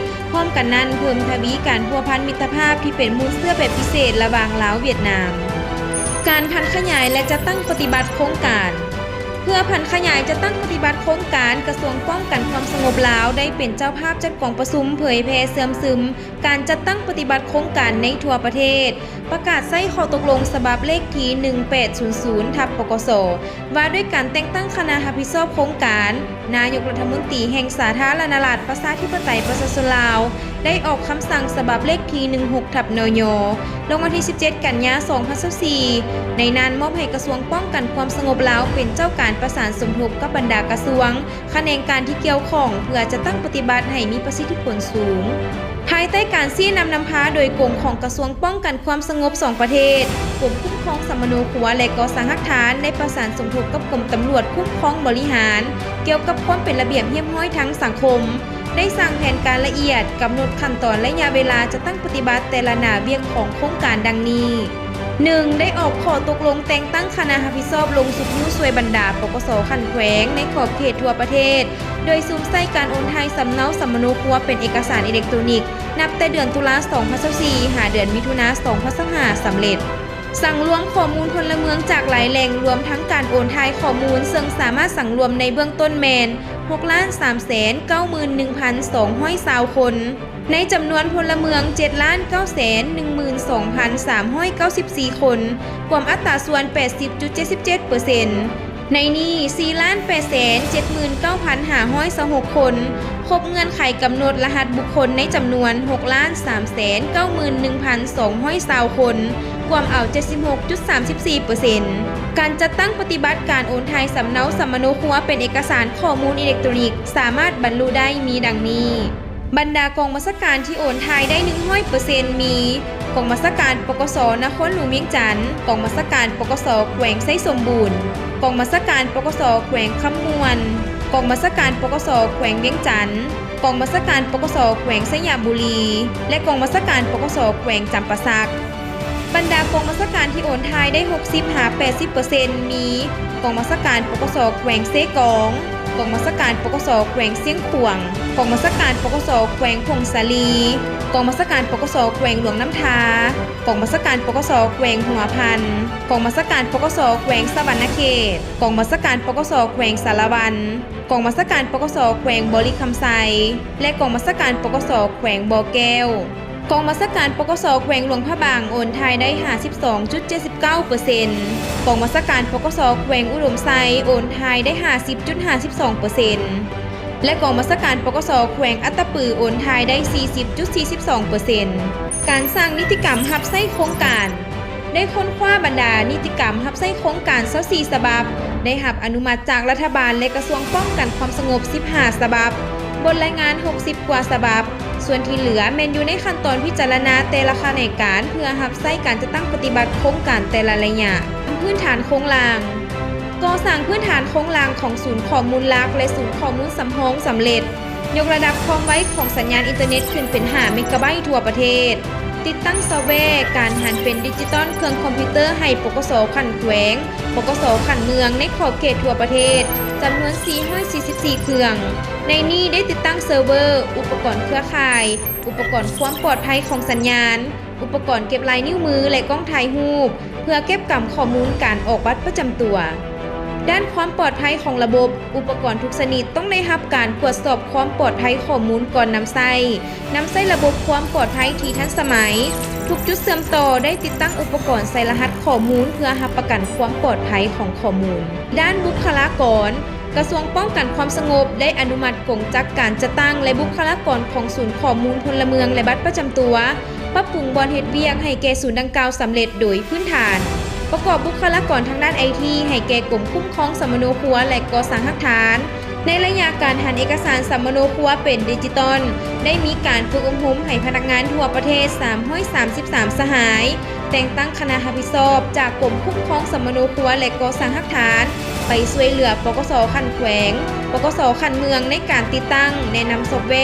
ພ້ອມກັນນັ້ນ, ເພີ່ມທະວີການພົວພັນມິດຕະພາບທີ່ເປັນມູນເຊື້ອແບບພິເສດລະຫວ່າງລາວ-ຫວຽດນາມ. ການຜັນຂະຫຍາຍ ແລະ ຈັດຕັ້ງປະຕິບັດໂຄງການ. ເພື່ອຜັນຂະຫຍາຍຈັດຕັ້ງປະຕິບັດໂຄງການ, ກະຊວງປ້ອງກັນຄວາມສະຫງົບລາວໄດ້ເປັນເຈົ້າພາບຈັດກອງປະຊຸມເຜີຍແຜ່ເຊື່ອມຊຶມການຈັດຕັ້ງປະຕິບັດໂຄງການໃນທົ່ວປະເທດ, ປະກາດໃຊ້ຂໍ້ຕົກລົງສະບັບເລກທີໜຶ່ງແປດສູນສູນ ທັບ ປກສ ວ່າດ້ວຍການແຕ່ງຕັ້ງຄະນະຮັບຜິດຊອບໂຄງການ, ນາຍົກລັດຖະມົນຕີແຫ່ງສາທາລະນະລັດ ປະຊາທິປະໄຕ ປະຊາຊົນລາວ ໄດ້ອອກຄຳສັ່ງສະບັບເລກທີໜຶ່ງຫົກ ທັບ ນຍ ລົງວັນທີສິບເຈັດ ກັນຍາ ສອງພັນຊາວສີ່ ໃນນັ້ນມອບໃຫ້ກະຊວງປ້ອງກັນຄວາມສະຫງົບລາວເປັນເຈົ້າການປະສານສົມທົບກັບບັນດາກະຊວງ, ຂະແໜງການທີ່ກ່ຽວຂ້ອງ ເພື່ອຈັດຕັ້ງປະຕິບັດໃຫ້ມີປະສິດທິຜົນສູງ. ພາຍໃຕ້ການຊີ້ນຳນຳພາໂດຍກົງຂອງກະຊວງປ້ອງກັນຄວາມສະຫງົບສອງປະເທດ, ກົມຄຸ້ມຄອງສຳມະໂນຄົວ ແລະ ກໍ່ສ້າງຮາກຖານ ໄດ້ປະສານສົມທົບກັບກົມຕຳຫຼວດຄຸ້ມຄອງບໍລິຫານ ກ່ຽວກັບຄວາມເປັນລະບຽບຮຽບຮ້ອຍທາງສັງຄົມ, ໄດ້ສ້າງແຜນການລະອຽດ, ກຳນົດຂັ້ນຕອນໄລຍະເວລາຈັດຕັ້ງປະຕິບັດແຕ່ລະໜ້າວຽກຂອງໂຄງການດັ່ງນີ້. ໜຶ່ງ ໄດ້ອອກຂໍ້ຕົກລົງແຕ່ງຕັ້ງຄະນະຮັບຜິດຊອບລົງຊຸກຍູ້ຊ່ວຍບັນດາ ປກສ ຂັ້ນແຂວງໃນຂອບເຂດທົ່ວປະເທດ, ໂດຍສຸມໃສ່ການໂອນຖ່າຍສຳເນົາສຳມະໂນຄົວເປັນເອກະສານອີເລັກໂຕຣນິກ ນັບແຕ່ເດືອນຕຸລາ ສອງພັນຊາວສີ່ ຫາເດືອນມິຖຸນາ ສອງພັນຊາວຫ້າ ສຳເລັດ. ສັງລວມຂໍ້ມູນພົນລະເມືອງຈາກຫຼາຍແຫຼ່ງ, ລວມທັງການໂອນຖ່າຍຂໍ້ມູນ, ເຊິ່ງສາມາດສັງລວມໃນເບື້ອງຕົ້ນແມ່ນ ຫົກລ້ານສາມແສນເກົ້າໝື່ນໜຶ່ງພັນສອງຮ້ອຍຊາວຄົນ. ໃນຈຳນວນພົນລະເມືອງ ເຈັດລ້ານເກົ້າແສນໜຶ່ງໝື່ນສອງພັນສາມຮ້ອຍເກົ້າສິບສີ່ຄົນ, ກວມອັດຕາສ່ວນ ແປດສິບຈຸດເຈັດສິບເຈັດເປີເຊັນ. ໃນນີ້ ສີ່ລ້ານແປດແສນເຈັດໝື່ນເກົ້າພັນຫ້າຮ້ອຍຊາວຫົກຄົນ, ຄົບເງື່ອນໄຂກຳນົດລະຫັດບຸກຄົນໃນຈຳນວນຫົກລ້ານສາມແສນເກົ້າໝື່ນໜຶ່ງພັນສອງຮ້ອຍຊາວຄົນ, ກວມເອົາເຈັດສິບຫົກຈຸດສາມສິບສີ່ເປີເຊັນ. ການຈັດຕັ້ງປະຕິບັດການໂອນຖ່າຍສຳເນົາສຳມະໂນຄົວເປັນເອກະສານຂໍ້ມູນອີເລັກໂຕຣນິກສາມາດບັນລຸໄດ້ມີດັ່ງນີ້. ບັນດາກອງບັນຊາການທີ່ໂອນຖ່າຍໄດ້ໜຶ່ງຮ້ອຍເປີເຊັນ ມີ ກອງບັນຊາການ ປກສ ນະຄອນຫຼວງວຽງຈັນ, ກອງບັນຊາການ ປກສ ແຂວງໄຊສົມບູນ, ກອງບັນຊາການ ປກສ ແຂວງຄຳມ່ວນ, ກອງບັນຊາການ ປກສ ແຂວງວຽງຈັນ, ກອງບັນຊາການ ປກສ ແຂວງໄຊຍະບູລີ ແລະ ກອງບັນຊາການ ປກສ ແຂວງຈຳປາສັກ. ບັນດາກອງບັນຊາການທີ່ໂອນຖ່າຍໄດ້ຫົກສິບຫາແປດສິບເປີເຊັນ ມີ ກອງບັນຊາການ ປກສ ແຂວງເຊກອງ, ກອງບັນຊາການ ປກສ ແຂວງຊຽງຂວາງ, ກອງບັນຊາການ ປກສ ແຂວງຜົ້ງສາລີ, ກອງບັນຊາການ ປກສ ແຂວງຫຼວງນ້ຳທາ, ກອງບັນຊາການ ປກສ ແຂວງຫົວພັນ, ກອງບັນຊາການ ປກສ ແຂວງສະຫວັນນະເຂດ, ກອງບັນຊາການ ປກສ ແຂວງສາລະວັນ, ກອງບັນຊາການ ປກສ ແຂວງບໍລິຄຳໄຊ ແລະ ກອງບັນຊາການ ປກສ ແຂວງບໍ່ແກ້ວ. ກອງບັນຊາການ ປກສ ແຂວງຫຼວງພະບາງ ໂອນຖ່າຍໄດ້ຫ້າສິບສອງຈຸດເຈັດສິບເກົ້າເປີເຊັນ, ກອງບັນຊາການ ປກສ ແຂວງອຸດົມໄຊ ໂອນຖ່າຍໄດ້ຫ້າສິບຈຸດຫ້າສິບສອງເປີເຊັນ ແລະ ກອງບັນຊາການ ປກສ ແຂວງອັດຕະປື ໂອນຖ່າຍໄດ້ສີ່ສິບຈຸດສີ່ສິບສອງເປີເຊັນ. ການສ້າງນິຕິກຳຮັບໃຊ້ໂຄງການ. ໄດ້ຄົ້ນຄວ້າບັນດານິຕິກຳຮັບໃຊ້ໂຄງການຊາວສີ່ສະບັບ, ໄດ້ຮັບອະນຸມັດຈາກລັດຖະບານ ແລະ ກະຊວງປ້ອງກັນຄວາມສະຫງົບສິບຫ້າສະບັບ, ບົດລາຍງານຫົກສິບກວ່າສະບັບ, ສ່ວນທີ່ເຫຼືອແມ່ນຢູ່ໃນຂັ້ນຕອນພິຈາລະນາແຕ່ລະຂະແໜງການ ເພື່ອຮັບໃຊ້ການຈັດຕັ້ງປະຕິບັດໂຄງການແຕ່ລະໄລຍະ. ພື້ນຖານໂຄງລ່າງ. ກໍ່ສ້າງພື້ນຖານໂຄງລ່າງຂອງສູນຂໍ້ມູນຫຼັກ ແລະ ສູນຂໍ້ມູນສຳຮອງສຳເລັດ. ຍົກລະດັບຄວາມໄວຂອງສັນຍານອິນເຕີເນັດຂຶ້ນເປັນຫ້າເມກາໄບທົ່ວປະເທດ. ຕິດຕັ້ງຊອບແວການຫັນເປັນດິຈິຕອນເຄື່ອງຄອມພິວເຕີໃຫ້ ປກສ ຂັ້ນແຂວງ, ປກສ ຂັ້ນເມືອງ ໃນຂອບເຂດທົ່ວປະເທດ ຈຳນວນສີ່ຮ້ອຍສີ່ສິບສີ່ເຄື່ອງ. ໃນນີ້ໄດ້ຕິດຕັ້ງເຊີເວີ, ອຸປະກອນເຄືອຂ່າຍ, ອຸປະກອນຄວາມປອດໄພຂອງສັນຍານ, ອຸປະກອນເກັບລາຍນິ້ວມື ແລະ ກ້ອງຖ່າຍຮູບ ເພື່ອເກັບກຳຂໍ້ມູນການອອກບັດປະຈຳຕົວ. ດ້ານຄວາມປອດໄພຂອງລະບົບ, ອຸປະກອນທຸກຊະນິດຕ້ອງໄດ້ຮັບການກວດສອບຄວາມປອດໄພຂໍ້ມູນກ່ອນນຳໃຊ້. ນຳໃຊ້ລະບົບຄວາມປອດໄພທີ່ທັນສະໄໝ. ທຸກຈຸດເຊື່ອມຕໍ່ໄດ້ຕິດຕັ້ງອຸປະກອນໃສ່ລະຫັດຂໍ້ມູນ ເພື່ອຮັບປະກັນຄວາມປອດໄພຂອງຂໍ້ມູນ. ດ້ານບຸກຄະລາກອນ, ກະຊວງປ້ອງກັນຄວາມສະຫງົບໄດ້ອະນຸມັດກົງຈັກການຈັດຕັ້ງ ແລະ ບຸກຄະລາກອນຂອງສູນຂໍ້ມູນພົນລະເມືອງ ແລະ ບັດປະຈຳຕົວ, ປັບປຸງບ່ອນເຮັດວຽກໃຫ້ແກ່ສູນດັ່ງກ່າວສຳເລັດໂດຍພື້ນຖານ, ປະກອບບຸກຄະລາກອນທາງດ້ານໄອທີໃຫ້ແກ່ກົມຄຸ້ມຄອງສຳມະໂນຄົວ ແລະ ກໍ່ສ້າງຮາກຖານ. ໃນໄລຍະການຫັນເອກະສານສຳມະໂນຄົວເປັນດິຈິຕອນ, ໄດ້ມີການຝຶກອົບຮົມໃຫ້ພະນັກງານທົ່ວປະເທດສາມຮ້ອຍສາມສິບສາມສະຫາຍ, ແຕ່ງຕັ້ງຄະນະຮັບຜິດຊອບຈາກກົມຄຸ້ມຄອງສຳມະໂນຄົວ ແລະ ກໍ່ສ້າງຮາກຖານ ໄປຊ່ວຍເຫຼືອ ປກສ ຂັ້ນແຂວງ, ປກສ ຂັ້ນເມືອງ ໃນການຕິດຕັ້ງ, ແນະນຳຊອບແວ,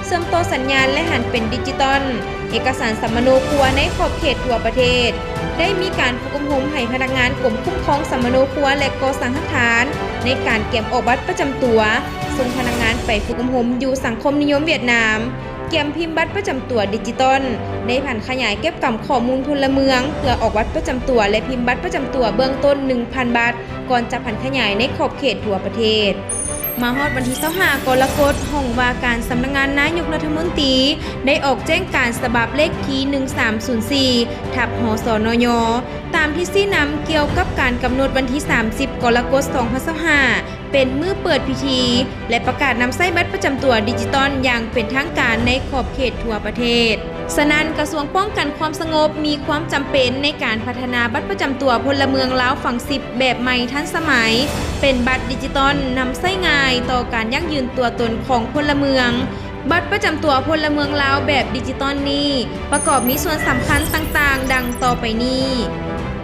ເຊື່ອມຕໍ່ສັນຍານ ແລະ ຫັນເປັນດິຈິຕອນເອກະສານສຳມະໂນຄົວໃນຂອບເຂດທົ່ວປະເທດ. ໄດ້ມີການຝຶກອົບຮົມໃຫ້ພະນັກງານກົມຄຸ້ມຄອງສຳມະໂນຄົວ ແລະ ກໍ່ສ້າງຮາກຖານ ໃນການກຽມອອກບັດປະຈຳຕົວ, ສົ່ງພະນັກງານໄປຝຶກອົບຮົມຢູ່ສັງຄົມນິຍົມຫວຽດນາມ, ກຽມພິມບັດປະຈຳຕົວດິຈິຕອນ, ໄດ້ຜັນຂະຫຍາຍເກັບກຳຂໍ້ມູນພົນລະເມືອງ ເພື່ອອອກບັດປະຈຳຕົວ ແລະ ພິມບັດປະຈຳຕົວເບື້ອງຕົ້ນໜຶ່ງພັນບັດ ກ່ອນຈະຜັນຂະຫຍາຍໃນຂອບເຂດທົ່ວປະເທດ. ມາຮອດວັນທີຊາວຫ້າ ກໍລະກົດ, ຫ້ອງວ່າການສຳນັກງານນາຍົກລັດຖະມົນຕີ ໄດ້ອອກແຈ້ງການສະບັບເລກທີໜຶ່ງສາມສູນສີ່ ທັບ ຫສນຍ ຕາມທິດຊີ້ນຳກ່ຽວກັບການກຳນົດວັນທີສາມສິບ ກໍລະກົດ ສອງພັນຊາວຫ້າ ເປັນມື້ເປີດພິທີ ແລະ ປະກາດນຳໃຊ້ບັດປະຈຳຕົວດິຈິຕອນຢ່າງເປັນທາງການໃນຂອບເຂດທົ່ວປະເທດ. ສະນັ້ນ, ກະຊວງປ້ອງກັນຄວາມສະຫງົບມີຄວາມຈຳເປັນໃນການພັດທະນາບັດປະຈຳຕົວພົນລະເມືອງລາວຝັງສິບແບບໃໝ່ທັນສະໄໝ, ເປັນບັດດິຈິຕອນນຳໃຊ້ງ່າຍຕໍ່ການຢັ້ງຢືນຕົວຕົນຂອງພົນລະເມືອງ. ບັດປະຈຳຕົວພົນລະເມືອງລາວແບບດິຈິຕອນນີ້ ປະກອບມີສ່ວນສຳຄັນຕ່າງໆ ດັ່ງຕໍ່ໄປນີ້.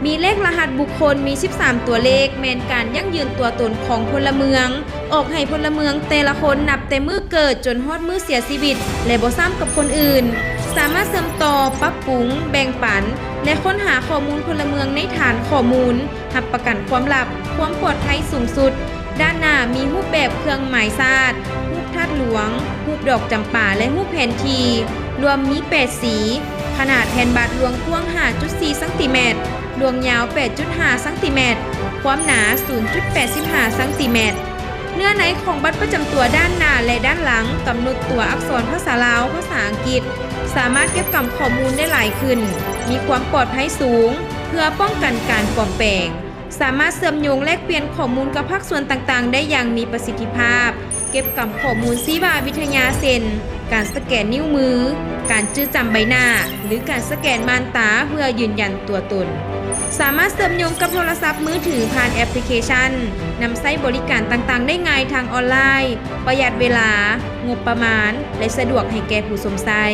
ມີເລກລະຫັດບຸກຄົນ ມີສິບສາມຕົວເລກ ແມ່ນການຢັ້ງຢືນຕົວຕົນຂອງພົນລະເມືອງ, ອອກໃຫ້ພົນລະເມືອງແຕ່ລະຄົນ ນັບແຕ່ມື້ເກີດຈົນຮອດມື້ເສຍຊີວິດ ແລະ ບໍ່ຊ້ຳກັບຄົນອື່ນ, ສາມາດເຊື່ອມຕໍ່, ປັບປຸງ, ແບ່ງປັນ ແລະ ຄົ້ນຫາຂໍ້ມູນພົນລະເມືອງໃນຖານຂໍ້ມູນ, ຮັບປະກັນຄວາມລັບ, ຄວາມປອດໄພສູງສຸດ. ດ້ານໜ້າມີຮູບແບບເຄື່ອງໝາຍຊາດ, ຮູບທາດຫຼວງ, ຮູບດອກຈຳປາ ແລະ ຮູບແຜນທີ່, ລວມມີແປດສີ, ຂະໜາດແຜ່ນບັດລວງກວ້າງຫ້າຈຸດສີ່ຊັງຕີແມັດ, ລວງຍາວແປດຈຸດຫ້າຊັງຕີແມັດ, ຄວາມໜາສູນຈຸດແປດສິບຫ້າຊັງຕີແມັດ. ເນື້ອໃນຂອງບັດປະຈຳຕົວດ້ານໜ້າ ແລະ ດ້ານຫຼັງ ກຳນົດຕົວອັກສອນພາສາລາວ, ພາສາອັງກິດ, ສາມາດເກັບກຳຂໍ້ມູນໄດ້ຫຼາຍຂຶ້ນ, ມີຄວາມປອດໄພສູງ ເພື່ອປ້ອງກັນການປອມແປງ. ສາມາດເຊື່ອມໂຍງແລກປ່ຽນຂໍ້ມູນກັບພາກສ່ວນຕ່າງໆໄດ້ຢ່າງມີປະສິດທິພາບ. ເກັບກຳຂໍ້ມູນຊີວະວິທະຍາ ເຊັ່ນ ການສະແກນນິ້ວມື, ການຈື່ຈຳໃບໜ້າ ຫຼື ການສະແກນມ່ານຕາເພື່ອຢືນຢັນຕົວຕົນ. ສາມາດເຊື່ອມໂຍງກັບໂທລະສັບມືຖືຜ່ານແອັບພລິເຄຊັນ, ນຳໃຊ້ບໍລິການຕ່າງໆໄດ້ງ່າຍທາງອອນລາຍ, ປະຢັດເວລາ, ງົບປະມານ ແລະ ສະດວກໃຫ້ແກ່ຜູ້ຊົມໃຊ້.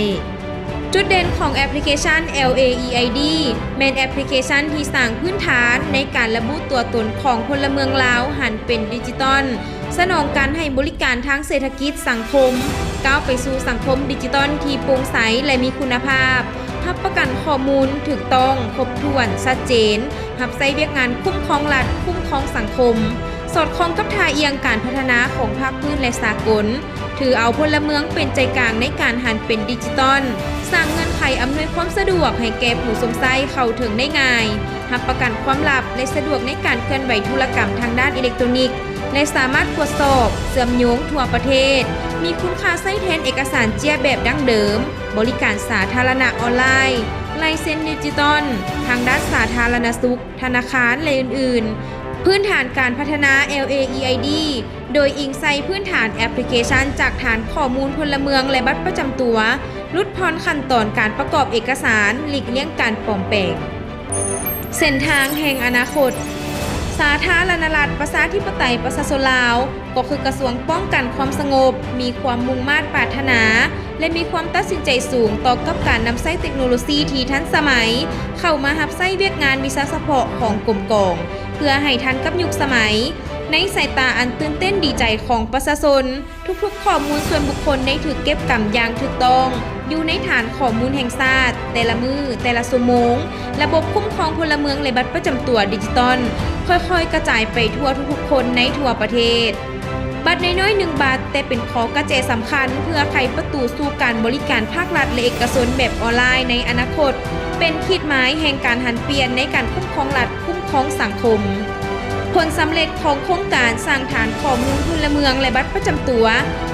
ຈຸດເດັ່ນຂອງແອັບພລິເຄຊັນ ແອລເອ ອີ ໄອ ດີ ແມ່ນແອັບພລິເຄຊັນທີ່ສ້າງພື້ນຖານໃນການລະບຸຕົວຕົນຂອງພົນລະເມືອງລາວຫັນເປັນດິຈິຕອນ, ສະໜອງການໃຫ້ບໍລິການທາງເສດຖະກິດສັງຄົມ, ກ້າວໄປສູ່ສັງຄົມດິຈິຕອນທີ່ໂປ່ງໃສ ແລະ ມີຄຸນນະພາບ, ຮັບປະກັນຂໍ້ມູນຖືກຕ້ອງ, ຄົບຖ້ວນ, ຊັດເຈນ, ຮັບໃຊ້ວຽກງານຄຸ້ມຄອງລັດ, ຄຸ້ມຄອງສັງຄົມ, ສອດຄ່ອງກັບທ່າອ່ຽງການພັດທະນາຂອງພາກພື້ນ ແລະ ສາກົນ, ຖືເອົາພົນລະເມືອງເປັນໃຈກາງໃນການຫັນເປັນດິຈິຕອນ, ສ້າງເງື່ອນໄຂອຳນວຍຄວາມສະດວກໃຫ້ແກ່ຜູ້ຊົມໃຊ້ເຂົ້າເຖິງໄດ້ງ່າຍ, ຮັບປະກັນຄວາມລັບ ແລະ ສະດວກໃນການເຄື່ອນໄຫວທຸລະກຳທາງດ້ານອີເລັກໂຕຣນິກ ແລະ ສາມາດກວດສອບ, ເຊື່ອມໂຍງທົ່ວປະເທດ, ມີຄຸນຄ່າໃຊ້ແທນເອກະສານເຈ້ຍແບບດັ້ງເດີມ, ບໍລິການສາທາລະນະອອນລາຍ, ລາຍເຊັນດິຈິຕອນ, ທາງດ້ານສາທາລະນະສຸກ, ທະນາຄານ ແລະ ອື່ນໆ. ພື້ນຖານການພັດທະນາ ແອລເອ ອີ ໄອ ດີ ໂດຍອີງໃສ່ພື້ນຖານແອັບພລິເຄຊັນຈາກຖານຂໍ້ມູນພົນລະເມືອງ ແລະ ບັດປະຈຳຕົວ, ຫຼຸດຜ່ອນຂັ້ນຕອນການປະກອບເອກະສານ, ຫຼີກລ່ຽງການປອມແປງ. ເສັ້ນທາງແຫ່ງອະນາຄົດ. ສາທາລະນະລັດ ປະຊາທິປະໄຕ ປະຊາຊົນລາວ ກໍຄືກະຊວງປ້ອງກັນຄວາມສະຫງົບ ມີຄວາມມຸ່ງມາດປາດຖະໜາ ແລະ ມີຄວາມຕັດສິນໃຈສູງຕໍ່ກັບການນຳໃຊ້ເຕັກໂນໂລຊີທີ່ທັນສະໄໝ ເຂົ້າມາຮັບໃຊ້ວຽກງານວິຊາສະເພາະຂອງກົມກອງ ເພື່ອໃຫ້ທັນກັບຍຸກສະໄໝ. ໃນສາຍຕາອັນຕື່ນເຕັ້ນດີໃຈຂອງປະຊາຊົນ, ທຸກໆຂໍ້ມູນສ່ວນບຸກຄົນໄດ້ຖືກເກັບກຳຢ່າງຖືກຕ້ອງ ຢູ່ໃນຖານຂໍ້ມູນແຫ່ງຊາດ, ແຕ່ລະມື້, ແຕ່ລະຊົ່ວໂມງ, ລະບົບຄຸ້ມຄອງພົນລະເມືອງ ແລະ ບັດປະຈຳຕົວດິຈິຕອນ ຄ່ອຍໆກະຈາຍໄປທົ່ວທຸກໆຄົນໃນທົ່ວປະເທດ. ບັດນ້ອຍໆໜຶ່ງບັດ, ແຕ່ເປັນຂໍ້ກະແຈສຳຄັນເພື່ອໄຂປະຕູສູ່ການບໍລິການພາກລັດ ແລະ ເອກະຊົນແບບອອນລາຍໃນອະນາຄົດ, ເປັນຂີດໝາຍແຫ່ງການຫັນປ່ຽນໃນການຄຸ້ມຄອງລັດ, ຄຸ້ມຄອງສັງຄົມ. ຜົນສຳເລັດຂອງໂຄງການສ້າງຖານຂໍ້ມູນພົນລະເມືອງ ແລະ ບັດປະຈຳຕົວ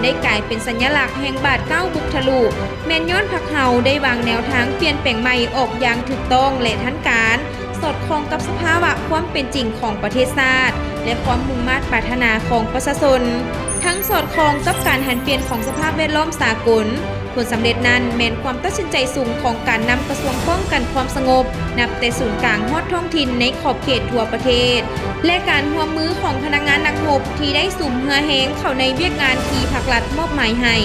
ໄດ້ກາຍເປັນສັນຍະລັກແຫ່ງບາດກ້າວບຸກທະລຸ, ແມ່ນຍ້ອນພວກເຮົາໄດ້ວາງແນວທາງປ່ຽນແປງໃໝ່ອອກຢ່າງຖືກຕ້ອງ ແລະ ທັນການ, ສອດຄ່ອງກັບສະພາວະຄວາມເປັນຈິງຂອງປະເທດຊາດ ແລະ ຄວາມມຸ່ງມາດປາດຖະໜາຂອງປະຊາຊົນ, ທັງສອດຄ່ອງກັບການຫັນປ່ຽນຂອງສະພາບແວດລ້ອມສາກົນ. ຜົນສຳເລັດນັ້ນແມ່ນຄວາມຕັດສິນໃຈສູງຂອງການນຳກະຊວງປ້ອງກັນຄວາມສະຫງົບ ນັບແຕ່ສູນກາງຮອດທ້ອງຖິ່ນໃນຂອບເຂດທົ່ວປະເທດ ແລະ ການຮ່ວມມືຂອງພະນັກງານນັກຮົບທີ່ໄດ້ສຸມເຫື່ອແຮງເຂົ້າໃນວຽກງານທີ່ພັກລັດມອບໝາຍໃຫ້,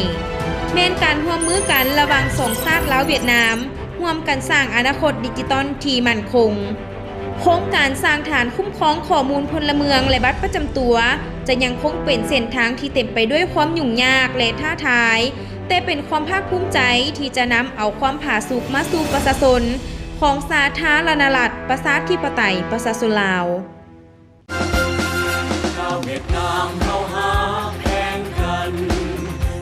ແມ່ນການຮ່ວມມືກັນລະຫວ່າງສອງຊາດລາວຫວຽດນາມ, ຮ່ວມກັນສ້າງອະນາຄົດດິຈິຕອນທີ່ໝັ້ນຄົງ. ໂຄງການສ້າງຖານຄຸ້ມຄອງຂໍ້ມູນພົນລະເມືອງ ແລະ ບັດປະຈຳຕົວ ຈະຍັງຄົງເປັນເສັ້ນທາງທີ່ເຕັມໄປດ້ວຍຄວາມຫຍຸ້ງຍາກ ແລະ ທ້າທາຍ, ແຕ່ເປັນຄວາມພາກພູມໃຈທີ່ຈະນຳເອົາຄວາມຜາສຸກມາສູ່ປະຊາຊົນຂອງສາທາລະນະລັດ ປະຊາທິປະໄຕ ປະຊາຊົນລາວ. ຊາວຫວຽດນາມເຮົາຮັກແພງກັນ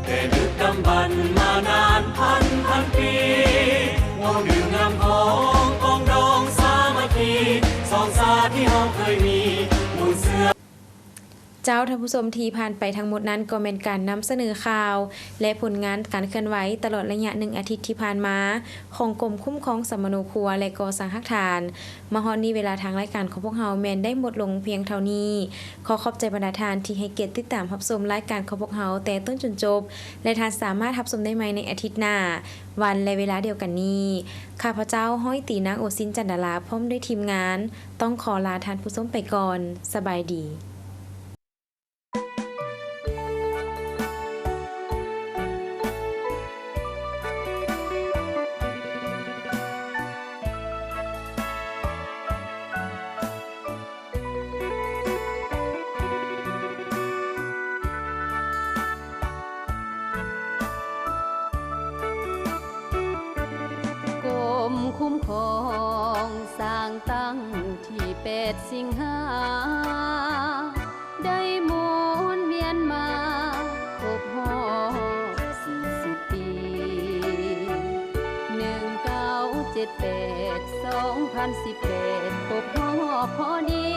ແຕ່ດຶກດຳບັນມານານພັນພັນປີ ເວົ້າເລື່ອງງາມຂອງປອງດອງສາມັກຄີ ສອງຊາດທີ່ເຮົາເຄີຍມີ ມູນເຊື້ອ. ເຈົ້າ, ທ່ານຜູ້ຊົມທີ່ຜ່ານໄປທັງໝົດນັ້ນ ກໍແມ່ນການນຳສະເໜີຂ່າວ ແລະ ຜົນງານການເຄື່ອນໄຫວຕະຫຼອດໄລຍະໜຶ່ງອາທິດທີ່ຜ່ານມາ ຂອງກົມຄຸ້ມຄອງສຳມະໂນຄົວ ແລະ ກໍ່ສ້າງຮາກຖານ. ມາຮອດນີ້ເວລາທາງລາຍການຂອງພວກເຮົາແມ່ນໄດ້ໝົດລົງພຽງເທົ່ານີ້. ຂໍຂອບໃຈບັນດາທ່ານທີ່ໃຫ້ກຽດຕິດຕາມຮັບຊົມລາຍການຂອງພວກເຮົາແຕ່ຕົ້ນຈົນຈົບ ແລະ ທ່ານສາມາດຮັບຊົມໄດ້ໃໝ່ໃນອາທິດໜ້າ ວັນ ແລະ ເວລາດຽວກັນນີ້. ຂ້າພະເຈົ້າ ຮ້ອຍຕີ ນາງໂອຊິນ ຈັນດາລາ ພ້ອມດ້ວຍທີມງານ ຕ້ອງຂໍລາທ່ານຜູ້ຊົມໄປກ່ອນ. ສະບາຍດີ. ກົມຄຸ້ມຄອງສ້າງຕັ້ງທີ່ແປດສິງຫາ ໄດ້ໝູນວຽນມາຄົບຮອບສີ່ສິບປີ ໜຶ່ງເກົ້າເຈັດແປດ ສອງພັນສິບແປດ ຄົບຮອບພໍດີ.